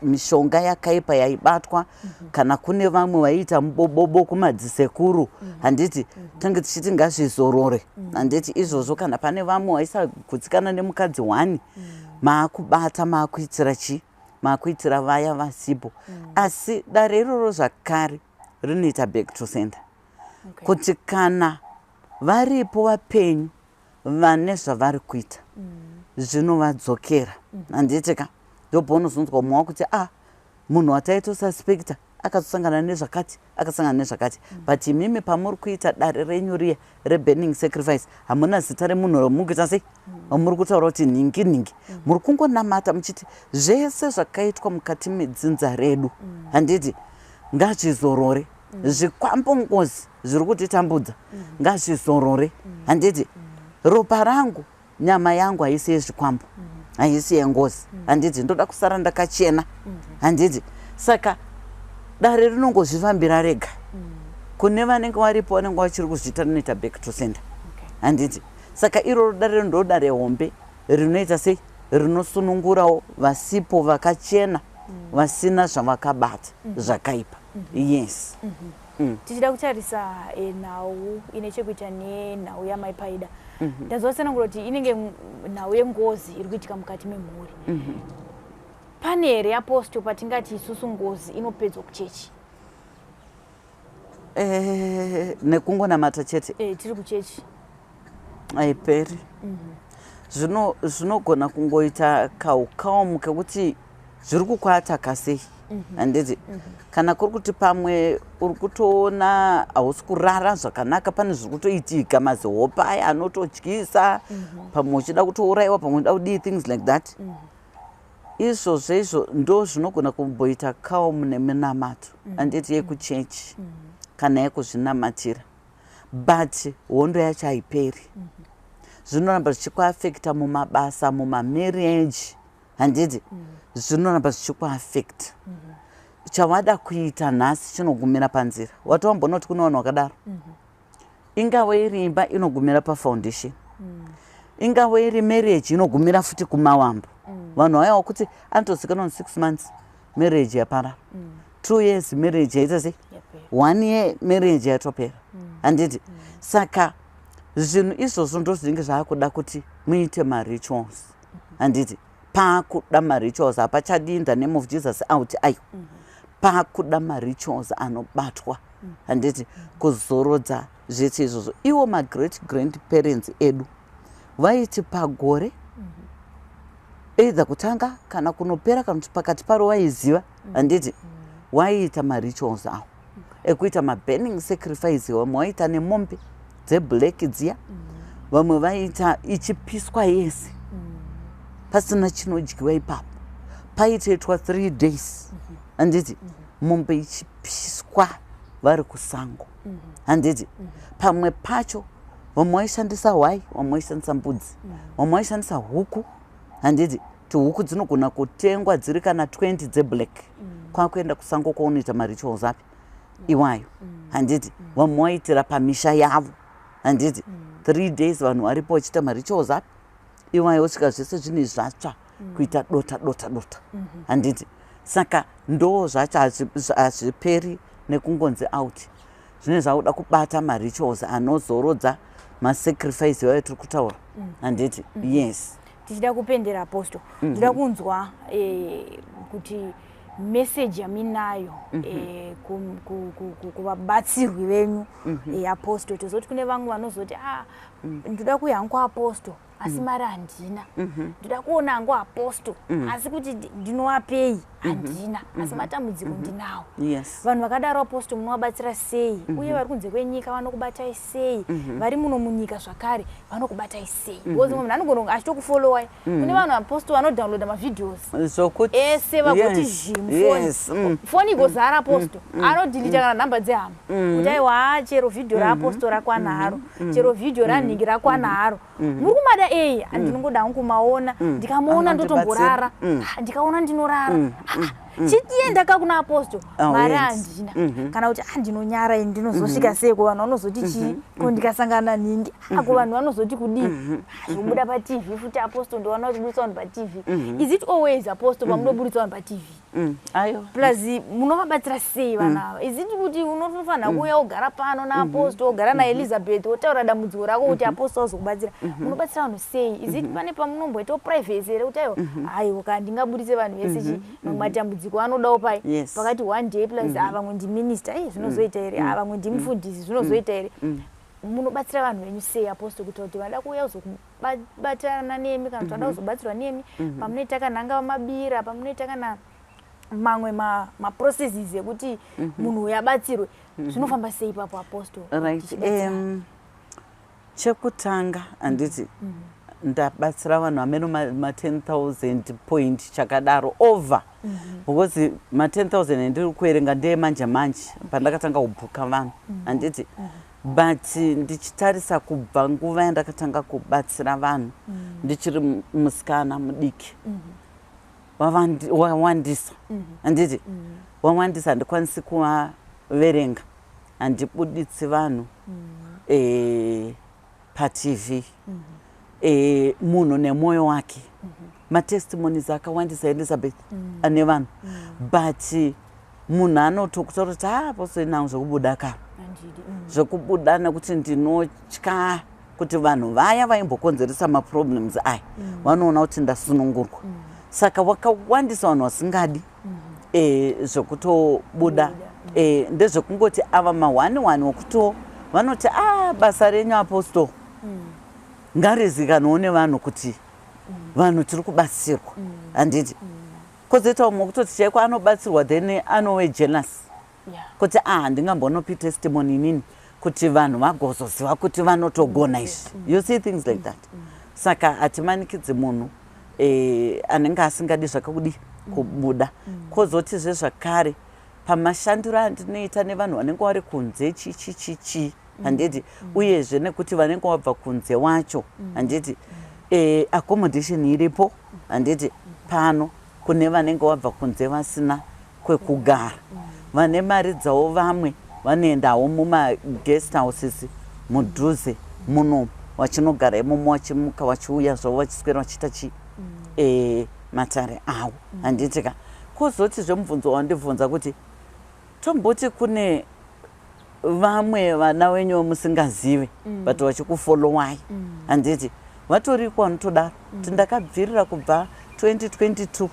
mishonga yakaipa yaibatwa, kana kune vamwe vaiita mubobobo kumadzisekuru, handiti? Tange tichiti ngazvizorore, handiti izvozvo? Kana pane vamwe vaisagutsikana nemukadzi one, maakubata, maakuitira chi maakuitira vaya vasipo. Asi dare iroro zvakare rinoita back to center kuti kana varipo vapenyu vane zvavari kuita, zvinovadzokera, handiti ka? Ndobva unozonzwa mumwe wakuti, ah, munhu wataitosuspecta. Akazosangana nezvakati, akasangana nezvakati. But imimi pamuri kuita dare renyu riya reburning sacrifice, hamuna zita remunhu ramuri kuita sei, vamuri kutaura kuti nhingi nhingi. Muri kungonamata muchiti zvese zvakaitwa mukati medzinza redu, handiti, ngazvizorore. Zvikwambo, ngozi zviri kutitambudza ngazvizorore, handiti? Ropa rangu, nyama yangu haisi yezvikwambo, haisi yengozi, handiti? Ndoda kusara ndakachena, handiti? Saka dare rinongozvifambira rega. Kune vanenge varipo, vanenge vachiri kuzviita, rinoita back to sender, handiti? Saka iroro dare ndo dare hombe rinoita sei, rinosunungurawo vasipo, vakachena, vasina zvavakabata zvakaipa, yes. Tichida kutarisa nhau ine chekuita nenhau yaMai Paida, ndazotsanangura kuti inenge nhau yengozi iri kuitika mukati memhuri. Pane here, Apostle, patingati isusu ngozi inopedzwa kuchechi? Nekungonamata chete? Tiri kuchechi. Haiperi. Zvinogona kungoita kaukamu kekuti zviri kukuattacka sei, handiti? Kana kuri kuti pamwe uri kutoona hausi kurara zvakanaka, pane zviri kutoitika, mazihope aya anototyisa, pamwe uchida kutourayiwa, pamwe uchida kudii, things like that. Izvozvo izvo ndo zvinogona kumboita calm neminamato, handiti, yekuchechi kana yekuzvinamatira. But hondo yacho haiperi, zvinoramba zvichikuaffecta mumabasa, mumamarriage, handiti? Zvinoramba zvichikuaffecta. Chavada kuita nhasi chinogumira panzira. Watowambona kuti kune vanhu vakadaro. Ingave iri imba, inogumira pafoundation. Ingave iri marriage, inogumira futi kumawambo. Vanhu vaiwa kuti anotozikanwa 6 months marriage yaparara, 2 years marriage yaita sei, one year marriage yatopera, handiti? Saka zvinhu izvozvo ndo zvinenge zvaakuda kuti muite marituals, handiti? Paakuda marituals. Hapachadi "In the name of Jesus, out", ayo. Paakuda marituals anobatwa, handiti, kuzorodza zvese izvozvo. Iwo magreat grandparents edu vaiti pagore, either kutanga kana kunopera kana kuti pakati paro, waiziva, handiti, waiita marituals awo ekuita maburning sacrifice. Vamwe vaiita nemombe dzeblack dziya, vamwe vaiita ichipiswa yese pasina chinodyiwa ipapo. Paitoitwa 3 days, handiti, mombe ichipiswa vari kusango, handiti? Pamwe pacho vamwe vaishandisa hwai, vamwe vaishandisa mbudzi, vamwe vaishandisa huku, handiti? Tihuku dzinogona kutengwa dziri kana 20 dzeblack, kwakuenda kusango kwaunoita marituals api iwayo, handiti? Vamwe vaitira pamisha yavo, handiti? 3 days vanhu varipo vachiita marituals api iwayo, svika zvese zvinhu zvatsva kuita dota dota dota, handiti? Saka ndo zvacho, hazviperi nekungonzi out. Zvinenge zvakuda kubata marituals anozorodza, masacrifice iwayo tiri kutaura, handiti? Yes. Tichida kupendera, Apostle, ndoda kunzwa kuti meseji yaminayo kuvabatsirwi venyu, Apostle. Tozoti kune vamwe vanozoti, "Ah, ndoda kuuya hangu Apostle, asi mari handina. Ndoda kuona hangu Apostle, asi kuti ndinovapei handina, asi matambudziko ndinawo." Vanhu vakadaro, Apostle, munovabatsira sei? Uye vari kunze kwenyika vanokubatai sei? Vari muno munyika zvakare vanokubatai sei? Because mumwe munhu anogona achitokufollowai. Kune vanhu, Apostle, vanodownloada mavideos Zvokuti ese vagoti zhimu. Foni igozara, Apostle. Anodeleta kana nhamba dzehama kuti aiwa, chero vhidhio raApostle rakwana haro, chero vhidhio ranhingi rakwana haro. Muri kumada ei, ndinongoda hangu kumaona. Ndikamuona Anondibatsira. ndotomborara. Ah, ndikaona ndinorara. Ah, ah. Chienda ka kuna Apostle. Oh, Mari yes. handina, kana kuti, "Ah, ndinonyara ini, ndinozosvika sei? Ko vanhu vanozoti chii? Ko ndikasangana nhingi? Ah, ko vanhu vanozoti kudii? Ah, zvobuda paTV futi, Apostle, ndowana vachibudisa vanhu paTV." Is it always, Apostle, pamunobudisa vanhu paTV? Ayo. Plus munovabatsira sei vanhu ava? Is it kuti unotofanira kuuya wogara pano naApostle, wogara naElizabeth, wotaura dambudziko rako kuti Apostle azokubatsira? Munobatsira vanhu sei? Is it pane pamunomboitawo privacy here, kuti aiwa, aiwa, kana ndingabudise vanhu vese chi, mamwe matambudziko anodawo pai pakati one day? Plus, ah, vamwe ndiminister, ei, zvinozoita here? Ah, vamwe ndimufundisi, zvinozoita here? Munobatsira vanhu venyu sei, Apostle, kuitira kuti vada kuuya kuzokubatana nemi kana kuti vada kuzobatsirwa nemi pamunoita kana angava mabira, pamunoita kana Mamwe maprocesses ekuti munhu uyu abatsirwe zvinofamba sei ipapo, Apostle? Right. Tichibatsira. Chekutanga, handiti ndabatsira vanhu ameno ma10 000 point chakadaro over, because ma10 000 andiri kuerenga ndeyemanje manje pandakatanga kubhuka vanhu, handiti? But ndichitarisa kubva nguva yandakatanga kubatsira vanhu ndichiri musikana mudiki, wawandisa, handiti? Wawandisa, handikwanisi kuvaverenga. Handibuditsi vanhu paTV. Munhu nemwoyo wake. Matestimonies akawandisa, Elizabeth, ane vanhu, but munhu anotokutaura kuti, "Ha, apostle, zvekubuda ka." Handidi. Zvekubuda nekuti ndinotya kuti vanhu vaya vaimbokonzeresa maproblems aya vanoona kuti ndasunungurwa. Saka wakawandisa vanhu vasingadi zvekutobuda. Ndezvekungoti ava ma1 1 wekuto vanoti, "A, basa renyu, Apostle, ngarizikanwawo nevanhu kuti vanhu tiri kubatsirwa," handiti? Kwozoita umwe kutoti chaiko anobatsirwa, then anove jealous kuti, "A, handingambonopi testimony inini kuti vanhu vagozoziva kuti vanotogona izvi." You see, things like that. Saka hatimanikidzi munhu anenge asingadi zvakakudi kubuda. Kwozotizve zvakare pamashandiro andinoita nevanhu vanenge vari kunze, chi chi chi chi, handiti? Uyezve nekuti vanenge vabva kunze wacho, handiti, accommodation iripo, handiti? Pano kune vanenge vabva kunze vasina kwekugara, vane mari dzavo, vamwe vanoendawo mumaguest houses mudhuze munomu, vachinogara imomo, vachimuka vachiuya zvavo, vachiswera vachiita chi matare avo, handiti ka? Kwozotizve mubvunzo wandibvunza kuti tomboti kune vamwe vana wenyu musingazive but vachikufollowai, handiti? Vatoriko vanotodaro kuti ndakabvirira kubva 2022,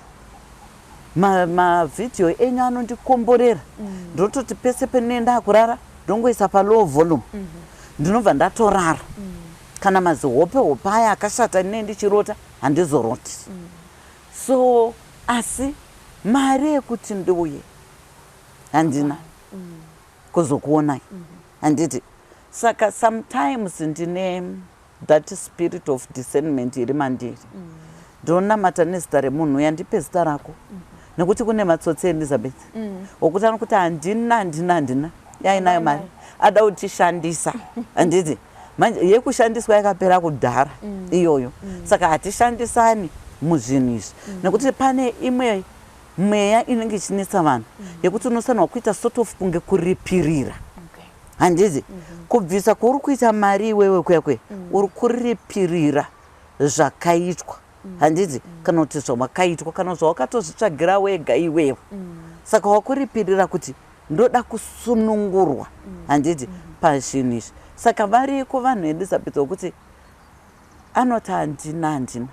mavhidhiyo enyu anondikomborera. Ndototi pese pendinoenda kurara ndongoisa palow volume, ndinobva ndatorara. Kana mazihope hope aya akashata ndinee ndichirota, handizoroti. So asi mari yekuti ndiuye handina kuzokuonai, handiti? Saka sometimes ndine that spirit of discernment iri mandiri. Ndinonamata nezita remunhu uya, ndipe zita rako, nekuti kune matsotsi, Elizabeth, wokuti anokuti, "Handina, handina, handina." Yainayo mari, ada kutishandisa, handiti? Manje yekushandiswa yakapera kudhara iyoyo. Saka hatishandisani muzvinhu izvi, nekuti pane imwe mweya inenge ichinetsa vanhu yekuti unofanirwa kuita sort of kunge kuripirira, handiti? Kubvisa kwauri kuita mari iwewe kuya kuya, uri kuripirira zvakaitwa, handiti? Kana kuti zvawakaitwa, kana zvawakatozvitsvagira wega iwewe. Saka wakuripirira kuti ndoda kusunungurwa, handiti, pazvinhu izvi. Saka variko vanhu, Elizabeth, vokuti anoti, "Handina, handina."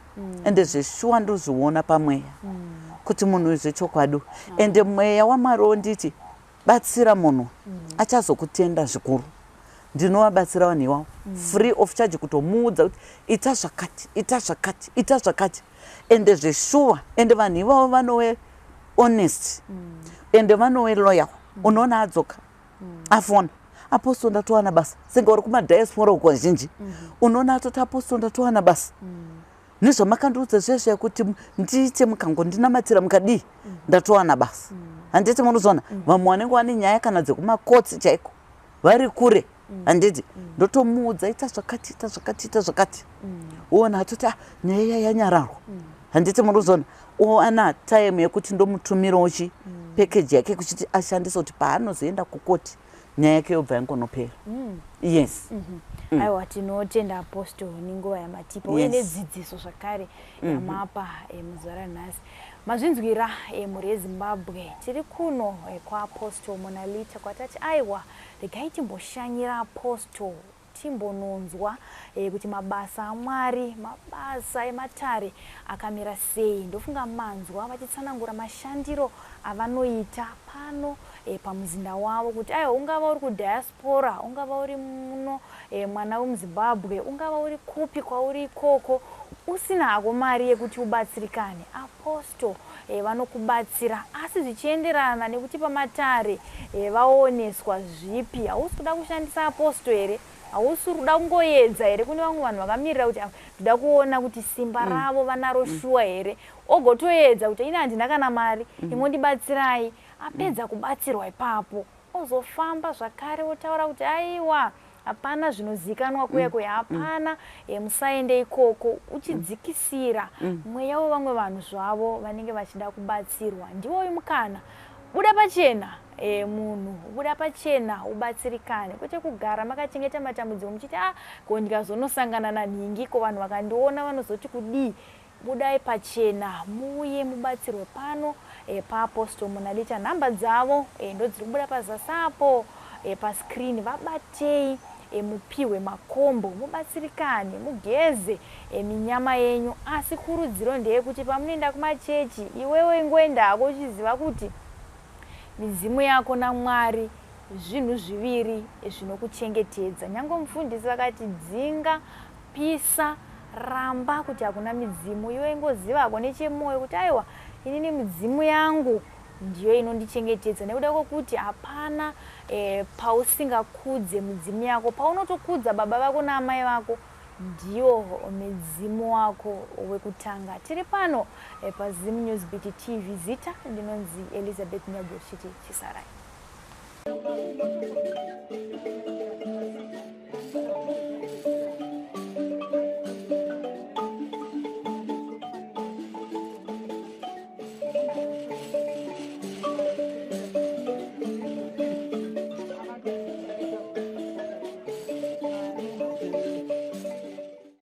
Ende zveshuwa ndozviona pamweya kuti munhu uyu zvechokwadi. Ende mweya waMwari wonditi, "Batsira munhu, achazokutenda zvikuru." Ndinovabatsira vanhu ivavo free of charge, kutomuudza kuti ita zvakati, ita zvakati, ita zvakati. Ende zveshuwa, ende vanhu ivavo vanove honest, ende vanove loyal. Unoona adzoka, afona, "Apostle, ndatowana basa." Senge uri kumadiaspora uko kazhinji, unoona atoti, "Apostle, ndatowana basa nezvamakandiudza zvezve kuti ndiite, mukangondinamatira mukadii, ndatowana basa," handiti? Munozoona vamwe vanenge vane nyaya kana dzekumakotsi chaiko, vari kure, handiti? Ndotomuudza, "Ita zvakati, ita zvakati, ita zvakati." Uona atoti, "Ah, nyaya iya yanyararwa," handiti? Munozoona owana time yekuti ndomutumirawo chi package yake kuchiti ashandise kuti paanozoenda kukoti nyaya yake yobva yangonopera. Yes. Aiwa, tinotenda, Apostle, nenguva yamatipa uye nedzidziso zvakare yamapa muzuva ranhasi. Mazvinzwira, mhuri yeZimbabwe, tiri kuno kwaApostle Monalita, kwatati aiwa, regai timboshanyira Apostle, timbononzwa kuti mabasa aMwari, mabasa ematare akamira sei. Ndofunga manzwa vachitsanangura mashandiro avanoita pano pamuzinda wavo, kuti aiwa, ungava uri kudiaspora, ungava uri muno mwana wemuZimbabwe, ungava uri kupi kwauri ikoko. Usina hako mari yekuti ubatsirikane, apostle vanokubatsira, asi zvichienderana nekuti pamatare vaoneswa zvipi. Hausi kuda kushandisa apostle here? Hausi kuda kungoedza here? Kune vamwe vanhu vakamirira kuti, "Ah, ndoda kuona kuti simba ravo vanaro shuwa here." Ogotoedza kuti, "Ine handina kana mari, ingondibatsirai." Apedza kubatsirwa ipapo, ozofamba zvakare otaura kuti, "Aiwa, hapana zvinozikanwa kuya kuya, hapana, musaende ikoko," uchidzikisira mweya wevamwe vanhu zvavo vanenge vachida kubatsirwa. Ndiwoyu mukana, buda pachena, munhu buda pachena ubatsirikane, kwete kugara makachengeta matambudziko muchiti, "A, ko ndikazonosangana nanhingi, ko vanhu vakandiona vanozoti kudii?" Budai pachena, muuye mubatsirwe pano paApostle Monalita. Nhamba dzavo ndo dziri kubuda pazasi apo pascreen. Vabatei, mupiwe makombo, mubatsirikane, mugeze minyama yenyu. Asi kurudziro ndeyekuti pamunoenda kumachechi, iwewe ingoendako uchiziva kuti midzimu yako naMwari zvinhu zviviri zvinokuchengetedza. Nyange mufundisi vakati dzinga, pisa, ramba kuti hakuna midzimu, iwe ingozivako nechemwoyo kuti, "Aiwa, inini midzimu yangu ndiyo inondichengetedza," nekuda kwekuti hapana pausingakudze midzimu yako. Paunotokudza baba vako naamai vako, ndiyo midzimu wako wekutanga. Tiri pano paZim News Beat TV. Zita ndinonzi Elizabeth Nyagoshiti. Chisarai.